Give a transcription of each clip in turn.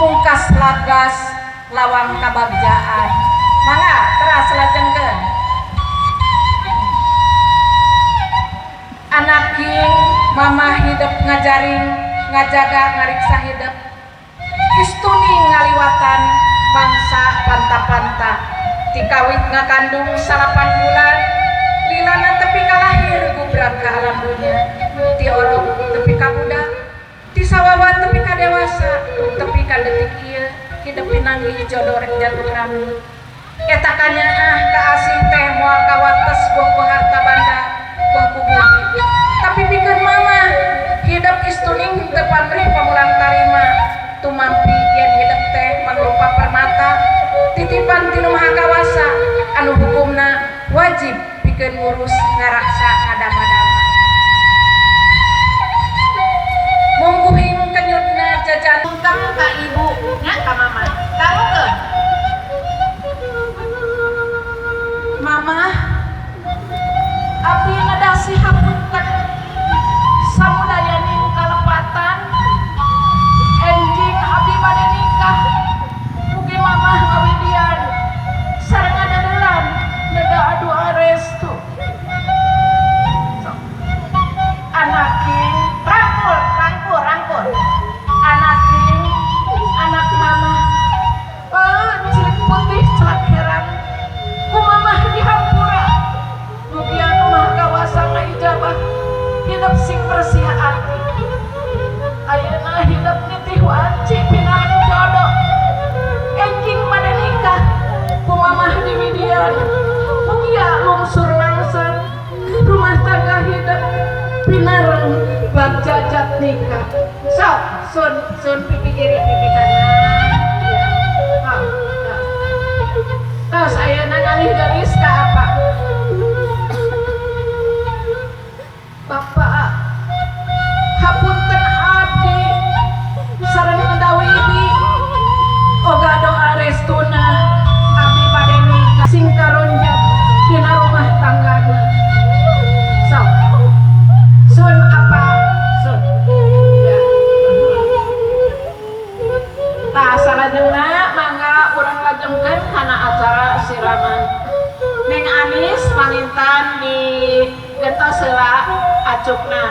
Mungkas lagas lawang kabagjaan. Mangga teras lajengkeun. Anaking mama hidep ngajaring ngajaga ngariksa hidep. Istuning ngaliwatan bangsa panta-panta. Tikawit ngakandung 8 bulan lilana tepi ka lahir gubrak ka alam dunya. Ti orok tepi ka budak, ti sawawa tepi ka dewasa, tepi ka detik ieu hidep pinanggih jodoh rek jatuh rami. Eta kanyaah kaasih teh moal kawates boh ku harta banda boh ku budi. Tapi pikeun mama hidep istuning teu pamrih pamulang tarima. Tumampi yen hidep teh mangrupa permata titipan ti Nu Maha Kawasa anu hukumna wajib pikeun ngurus ngaraksa ngadama-dama. Mungguhing kenyutna jajan tungkang ka ibu nya ka mama. Dangukeun. Mama abdi ngadasi hapunten samudayaning kalepatan enjing abdi bade nikah mugi mamah ngawidian sareng adadelan neda adu arestu. Anaking rangkul rangkul rangkul anaking anak mama cilik putih celak herang ku mamah dihampura mugi anu Maha Kawasa ngaijabah hidup sing bersih hati. Ayeuna hidup nitih wanci pinang jodoh enjing bade nikah ku mamah diwidian mugia lungsur langsar rumah tangga hidup pinareng bagja jat nikah. Sok sun sun pipi kiri pipi kanan ya. Oh, tos ayeuna ngalih garis ka apa? Bapak hapunten abdi sareng ngedawi ibi oga doa restuna abdi bade nikah sing karonjat dina rumah tanggana. Sok sun apa sun ya. Tah salajengna mangga urang lajengkeun kana acara siraman. Neng Anis pangintan di gentos heula acukna.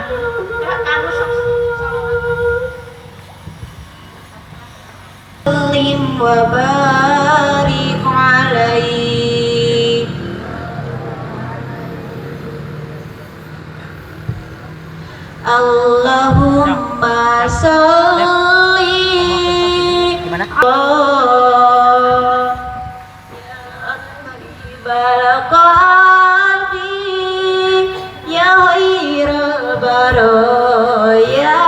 Ya kanu sok sallim wa barik alaihi. Allahumma sholli qalbi ya khairal baraya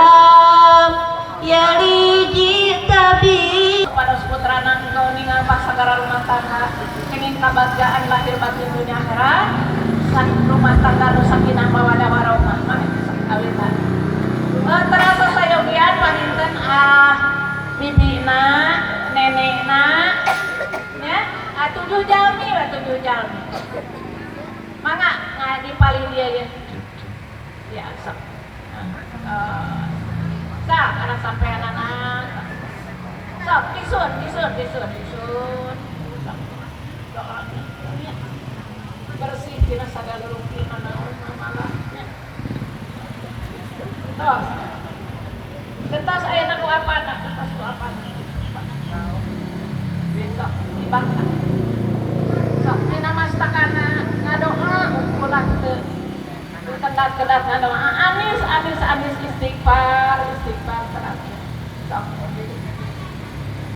ya lijitabi. Pados putrana engkau ningal pasagara rumah tangga kenging kabagjaan lahir batin dunia akhirat san rumah tangga nu sakinah mawaddah warahmah mah awitan. Terasa sayogian panginten bibina nenekna nya 7 jalmi we 7 jalmi. Mangga ngadi palih dia ya. Ya sok. Sok kana sampeanana. Sok disun disun disun disun. Sok. Doa. Bersih tina sagala rupi nanaon malah nya. Tos. Gentos ayeuna ku apana? Gentos ku apana? Besok dibangka. Sok dina mastakana ngadoa ulah teu kedat-kedat ngadoa anis anis anis istighfar istighfar terakhir. Sok.